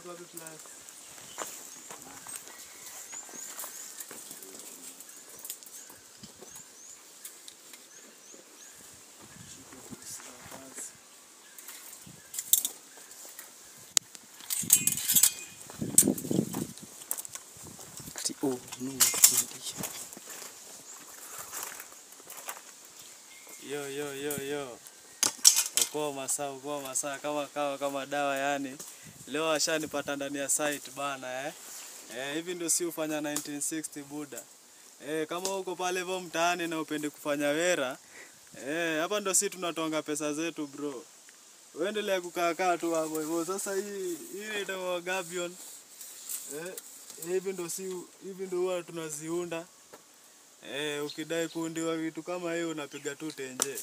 Wapi plus? Ati oh no. Yo yo yo yo. Okoa masaa, okoa masaa kama kawa kama dawa yani. Leo ashanipata ndani ya site bana eh. Hivi ndio si ufanya 1960 buda. Kama uko pale hivyo mtaani na upende kufanya wera, hapa ndio si tunatonga pesa zetu bro. Uendelea kukaa kaa tu hapo hivyo. Sasa hii inaitwa gabion. Hivi ndio si hivi ndio huwa tunaziunda. Ukidai kuundiwa vitu kama hiyo unapiga tu tenje.